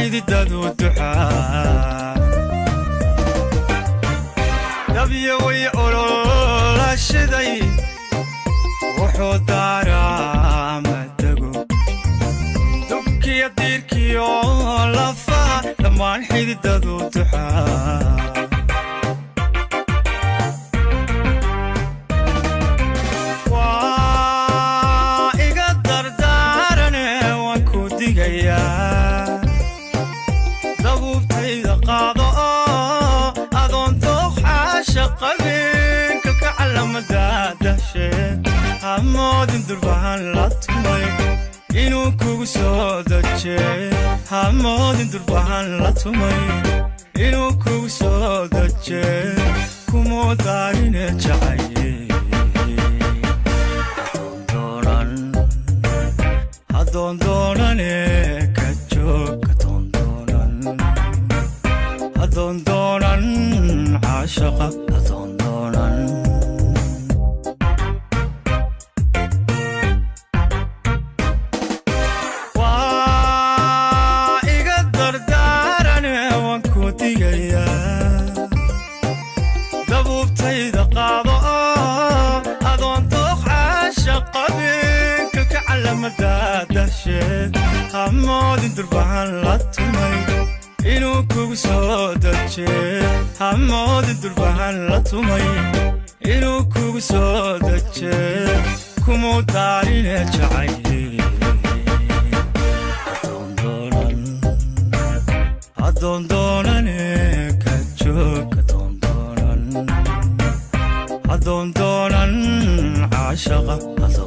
Xididadu duxaa dabyo way ololashiday, wuxuu daaraa madago dubkiyo diirkiyo lafaha, dhammaan xididadu duxaa. Waa iga dardaarane, waan ku digayaa, dabuubtayda qaado oo adoon dooqxaasha qabin kalka calamada dahsheed, hamoodin durbahan la tumay inuu kugu soo dajee, hamoodin durbahan la tumay inuu kugu soo dajee, kumuu daarine jacaye. Hadoondoonane ka joog, hadoondoonan, hadoondoonan caashaqa, hadoondoonan. Waa iga dardaarane, waan ku digayaa, dabuubtayda qaado oo adoon dooqxaasha qabin kalka calamada dahsheed, hamoodin durbahan la tumay inuu kugu soo dajee, hamoodin durbahan la tumay inuu kugu soo dajee, kumuu daarine jacaye. Hadoondoonane ka joog, hadoondoonan, hadoondoonan caashaqa, hadoon.